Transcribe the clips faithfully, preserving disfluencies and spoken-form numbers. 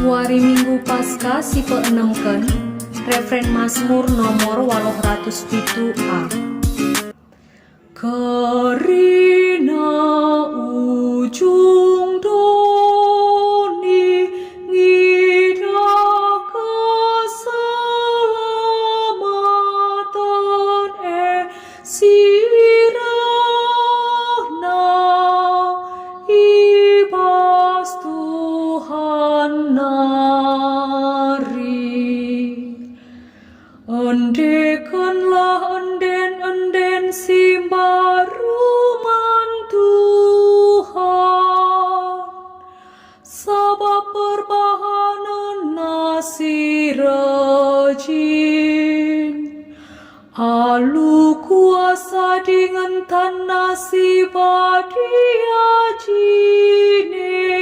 Wari Minggu Paskah si peenemken, refren Masmur nomor waluh ratus pitu A. Kerina ujung doni ngidah keselamaten e si rehna i bas Tuhan nari. Endekenlah enden-enden si mbaru man Tuhan, sabap perbahanenNa si rajin. Alu kuasa dingen tanNa si badia jine,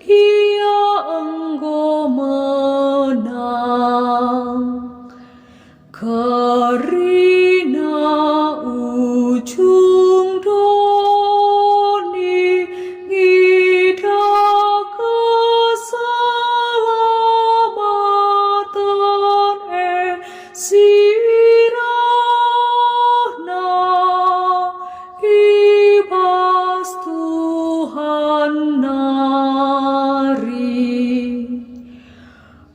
Ia enggo menang. Kerina ujung doni ngidah keselamaten e si rehna i bas Tuhan nari.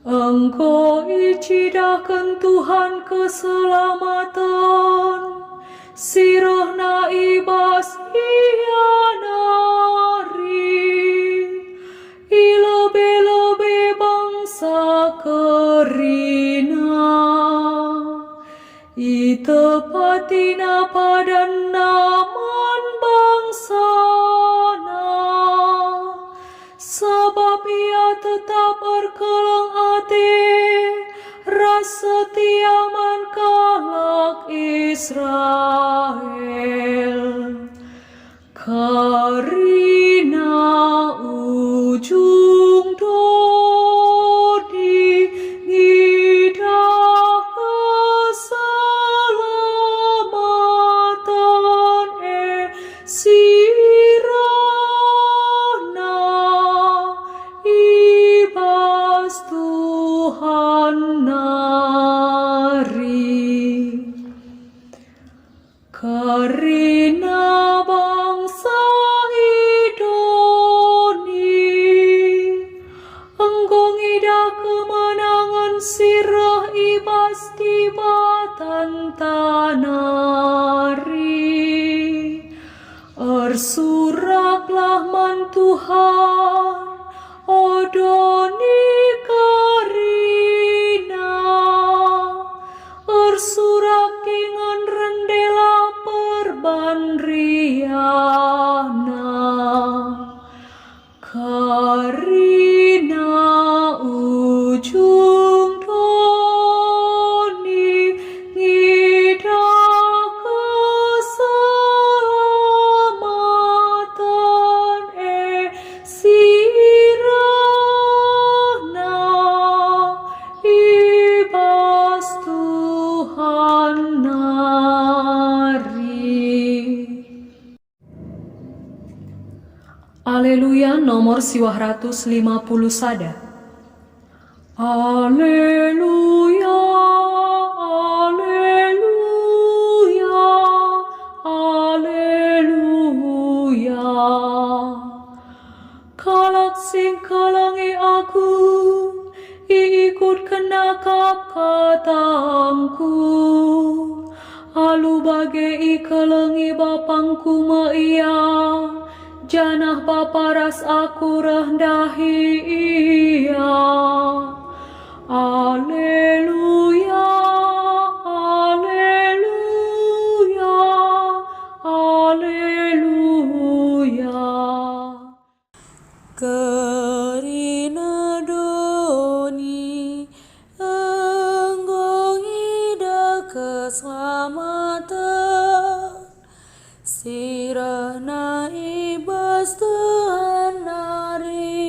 Enggo icidahken Tuhan keselamaten si rehna i bas Ia nari, i lebe-lebe bangsa kerina. ItepatiNa padanNa man bangsaNa, sabap Ia tetap erkeleng ate ras setia man kalak Israel. Kerina ujung doni ngidah keselamaten e si rehna i bas Tuhan nari. Kerina bangsa i doni enggo ngidah kemenangen si reh i bas Dibatanta nari. Ersuraklah man Tuhan, o doni kerina, ersurak dingen rendelah perbanriana. Kerina ujung doni ngidah keselamaten e si rehna i bas Tuhan nari. Aleluya nomor siwah ratus lima puluh sada. Aleluya, aleluya, aleluya. Kalak si ngkelengi aku, iikutkenna kap katangku. Alu bage ikelengi bapangku me ia, janah bapa ras aku reh ndahi ia. Aleluya, aleluya, aleluya. Kerina doni enggo ngidah keselamaten si rehna i bas Tuhan nari.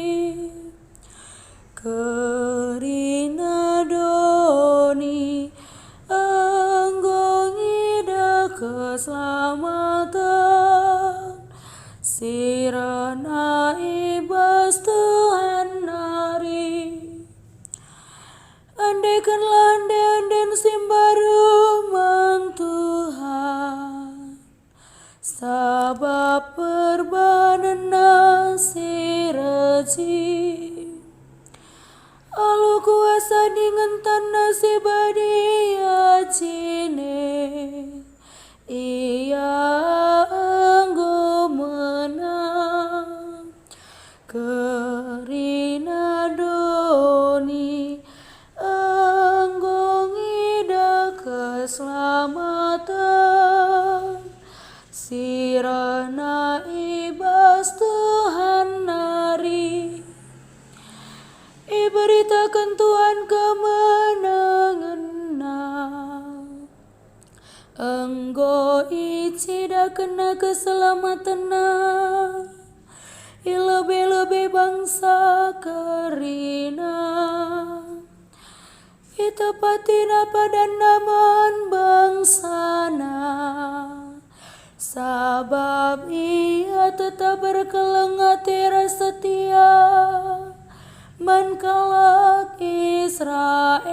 Kerina doni enggo ngidah keselamaten si rehna i bas Tuhan nari. Ende-enden si mbaru man Tuhan, sabap perbanenNa si rejim. Alu kuasa dingen tanNa si badia jine, Ia enggo menang. Kerina doni enggo ngidah keselamaten si rehna i bas Tuhan nari. Iberitaken Tuhan kemenangenNa. Enggo icidahkenNa keselamatenNa i lebe-lebe bangsa kerina. ItepatiNa padanNa man bangsaNa, sabap Ia tetap erkeleng ate ras setia man kalak Israel.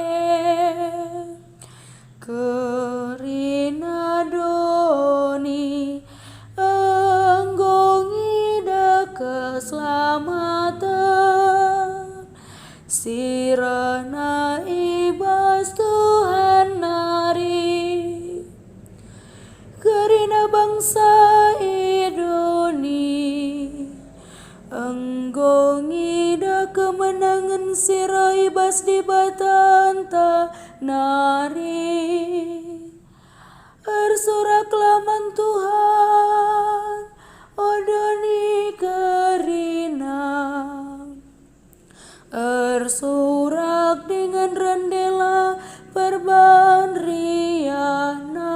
Kerina doni enggo ngidah keselamaten si rehna i bas Tuhan nari. Kerina bangsa i doni enggo ngidah kemenangen si reh i bas Dibatanta nari. Ersuraklah man Tuhan, o doni kerina. Ersurak dingen rendelah perban riahna.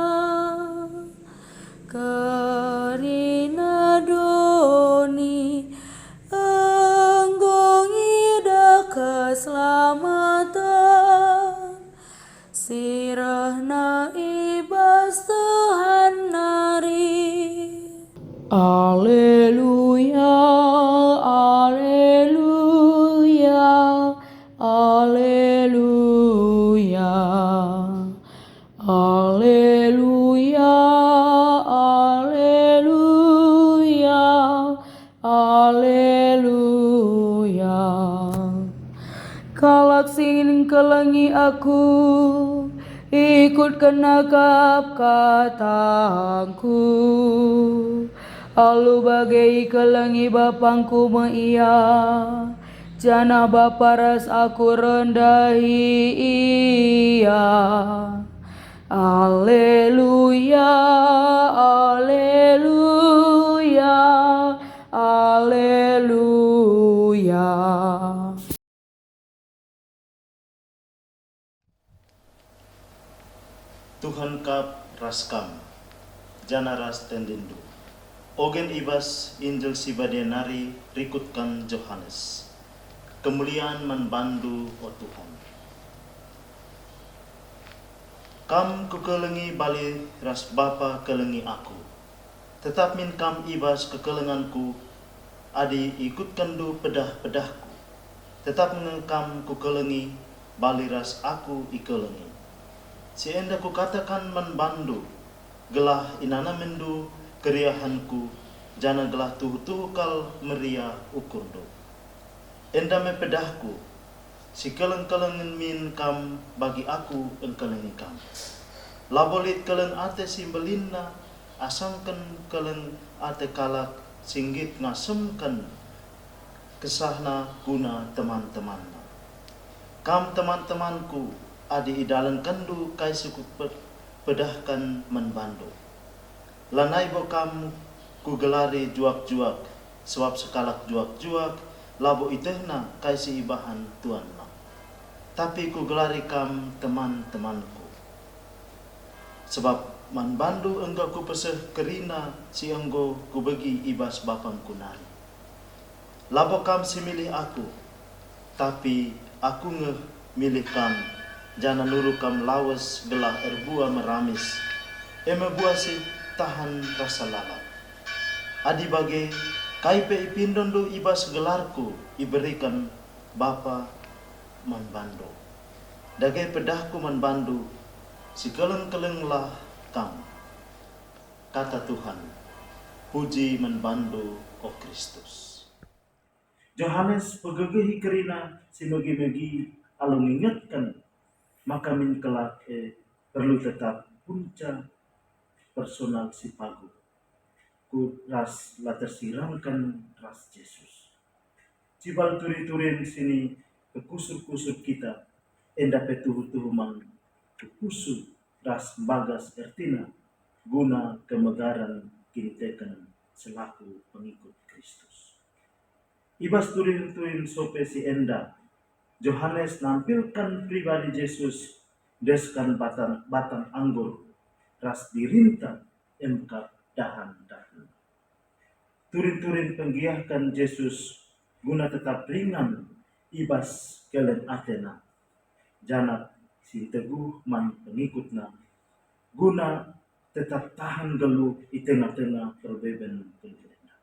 Kerina doni enggo ngidah keselamaten si rehna i bas Tuhan nari. Aleluya, aleluya, aleluya. Aleluya, aleluya, aleluya. Kalak si ngkelengi aku, ikutkenna kap katangku. Alu bage ikelengi bapangku me ia, janah bapa ras aku rendahi ia. Aleluya, aleluya, aleluya. Tuhan kap ras kam, janah ras tendinndu. Ogen i bas Injil si Badia nari rikutken Johanes. Kemulian man bandu, o Tuhan. Kam kukelengi bali ras Bapa kelengi aku. Tetap min kam i bas kekelenganku, adi ikutkenndu pedah-pedahku. Tetap nge kam kukelengi, bali ras aku ikelengi. Si enda kukataken man bandu, gelah inanamenndu keriahenku, janah gelah tuhu-tuhu kal meriah ukurndu. Enda me pedahku, sikeleng-kelengen min kam bagi aku engkelengi kam. Labo lit keleng ate si mbelinna asangken keleng ate kalak si nggit ngasemken kesahna guna teman-temanna. Kam teman-temanku, adi idalenkenndu kai si kupedahken man bandu. Lanai bo kam kugelari juak-juak, sebab sekalak juak-juak labo itehna kai si ibahan tuanna. Tapi kugelari kam teman-temanku, sebab man bandu enggo kupeseh kerina si enggo kubegi i bas bapangku nari. Labo kam si milih aku, tapi aku nge milih kam, janah nuru kam lawes gelah erbuah meramis, e me buah si tahan rasa lalap. Adi bage, kai pe ipindondu i bas gelarku iberiken Bapa man bandu. Dage pedahku man bandu, sikeleng-kelenglah kam. Kata Tuhan, puji man bandu, o Kristus. Johanes pegegehi kerina si megi-megi alu ngingetken maka min kelak e perlu tetap punca personal si paguh, ku ras la tersirangken ras Jesus. Cibal turi-turin sini pekusur-kusur kita, enda pe tuhu-tuhu man pekusur ras mbagas ertina guna kemegaren kiniteken selaku pengikut Kristus. I bas turin-turin sope si enda, Johanes nampilken pribadi Jesus ndesken batang, batang anggur ras dirinta emkap dahan-dahan. Turin-turin penggiahken Jesus guna tetap ringan i bas keleng atena, janah si teguh man pengikutna guna tetap tahan nggeluh i tengah-tengah perbeben kegeluhna.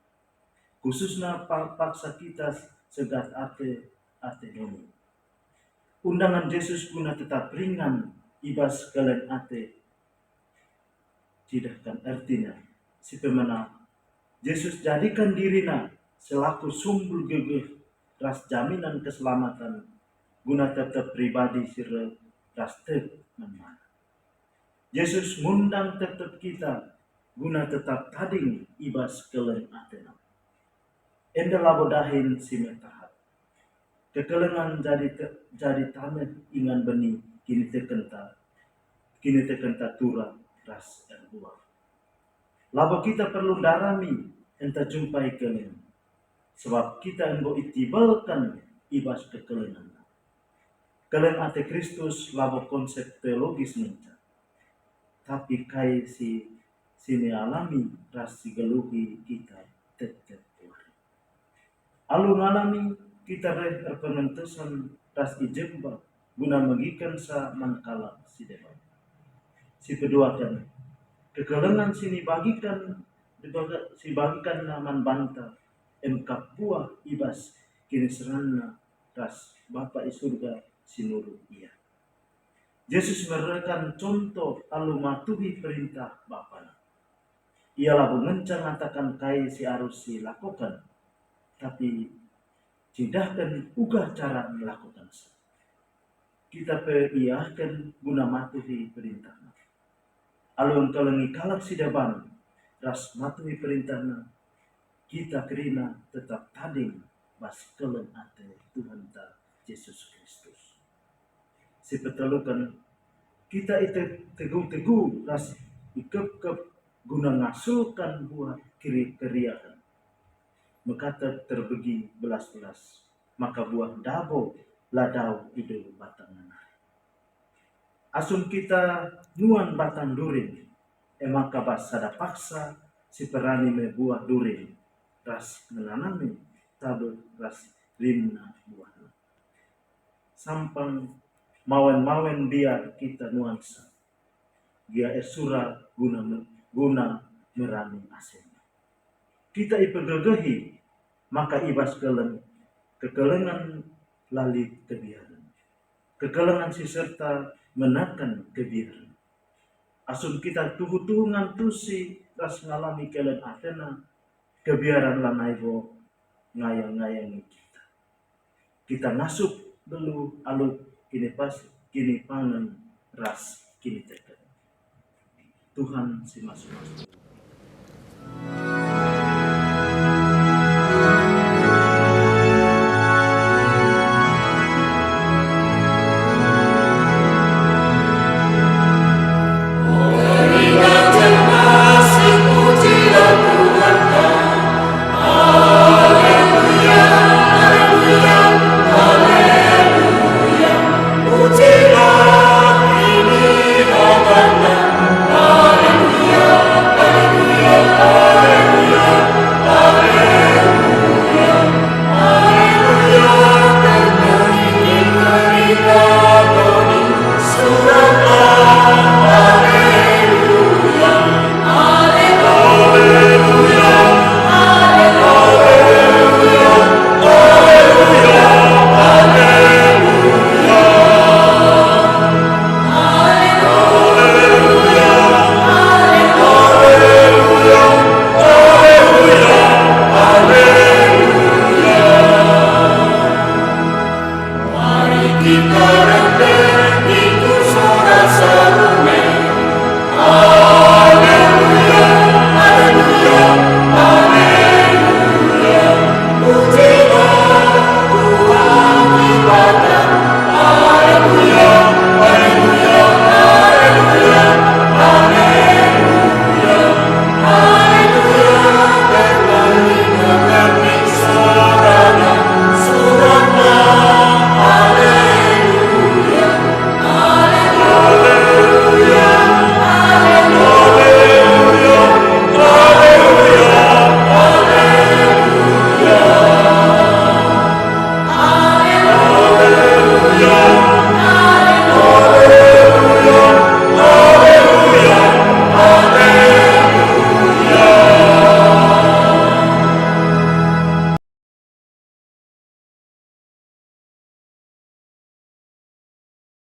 Khususna pa-, paksa kita segat ate, ate doni. Undangan Jesus guna tetap ringan i bas keleng ate cidahken ertina. Si pemena, Jesus jadiken diriNa selaku sumbul gegeh ras jaminan keselamatan guna tep-tep pribadi si reh ras tek man baNa. Jesus ngundang tep-tep kita guna tetap tading i bas keleng ateNa. Enda labo dahin si metahat. Kekelengen jadi te-, jadi taneh ingan beni kinitekenta, kinitekenta turah ras erbuah. Labo kita perlu ndarami enta jumpai keleng, sebab kita enggo itibelken i bas kekelengen. Keleng ate Kristus labo konsep teologis ngenca, tapi kai si, si nialami ras sigeluhi kita tep-tep wari. Alu ngalami kita reh erpengentesen ras i jemba guna megikenca man kalak si deban. Si peduaken, kekelengen si nibagiken, dibaga-, sibagikenNa man banta, emkap buah i bas kiniseranNa ras Bapa i Surga si nuruh Ia. Jesus mereken contoh alu matuhi perintah Bapana. Ia labo ngenca ngataken kai si arus silakoken, tapi cidahken uga cara ngelakokenca. Kita pe iahken guna matuhi perintahNa. Alu engkelengi kalak si deban ras matuhi perintahNa, kita kerina tetap tading bas keleng ate Tuhanta Jesus Kristus. Si peteluken, kita itegu-tegu ras ikepkep guna ngasulken buah keri-, keriahen. Mekatep terbegi belas-belas, maka buah dabo la dau ido batangna nari. Asum kita nuan batang durin, e maka bas sada paksa si perani me buah durin, ras ngenanami tabeh ras rimna buahna. Sampang mawen-mawen mbiar kita nuansa, gia ersura guna me-, guna merani asena. Kita ipegegehi maka i bas keleng, kekelengen la lit kebiaren. Kekelengen si serta menaken kebiaren. Asum kita tuhu-tuhu ngantusi ras ngalami keleng atena, kebiaren lanai bo ngayang-ngayangi kita. Kita ngasup nggeluh alu kinipas-, kinipangen ras kiniteken. Tuhan si masu-masu.